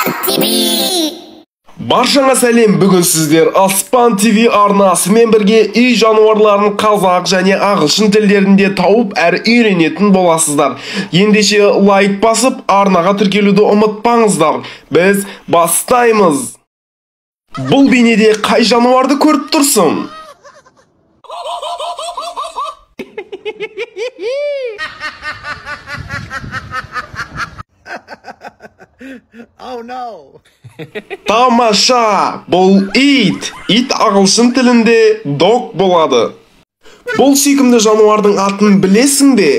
Аспан ТВ! Баршаңа сәлем, бүгін сіздер Аспан ТВ арнасымен бірге үй жануарларын қазақ және ағылшын тілдерінде тауып әрі үйренетін боласыздар. Ендеше лайк басып, арнаға тіркелуді ұмытпаңыздар. Біз бастаймыз. Бұл бейнеде қай жануарды көріп тұрсың? Oh no. Тамаша, бұл ит. Ит ағылшын тілінде dog болады. Бұл сүйкімді жануардың атын білесің бе?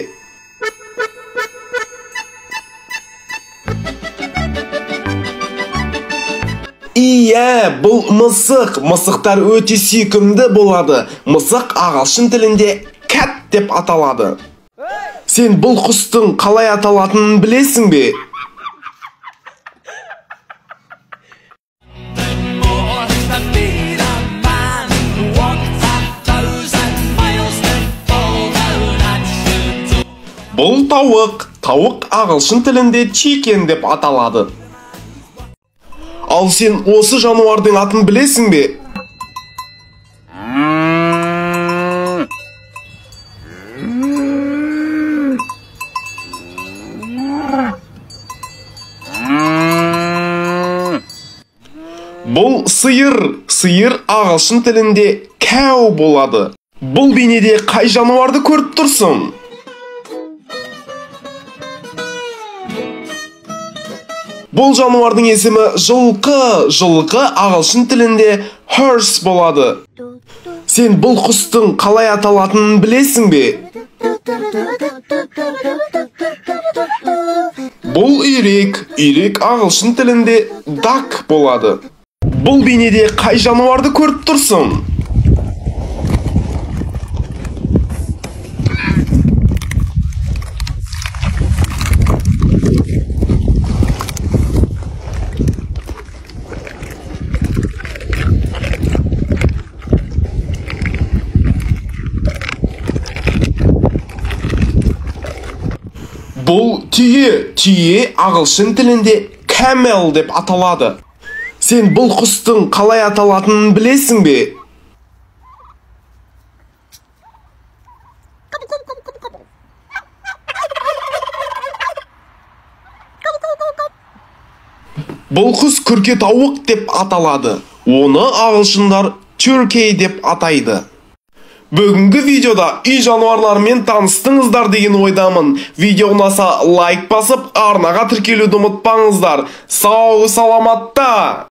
Иә, бұл мысық. Мысықтар өте сүйкімді болады. Мысық ағылшын тілінде cat деп аталады. Сен бұл құстың қалай аталатынын білесің бе? Бұл тауық. Тауық ағылшын тілінде chicken деп аталады. Ал сен осы жануардың атын білесің бе? Бұл сиыр. Сиыр ағылшын тілінде cow болады. Бұл бейнеде қай жануарды көріп тұрсың? Бұл жануардың есімі жылқы. Жылқы ағылшын тілінде horse болады. Сен бұл құстың қалай аталатынын білесің бе? Бұл үйрек. Үйрек ағылшын тілінде duck болады. Бұл бейнеде қай жануарды көріп тұрсың? Бұл түйе. Түйе ағылшын тілінде camel деп аталады. Сен бұл құстың қалай аталатынын білесің бе? Бұл құс күрке тауық деп аталады. Оны ағылшындар turkey деп атайды. Бүгінгі видеода үй жануарларымен таныстыңыздар деген ойдамын. Видео ұнаса лайк басып, арнаға тіркелуді ұмытпаңыздар. Сау саламатта!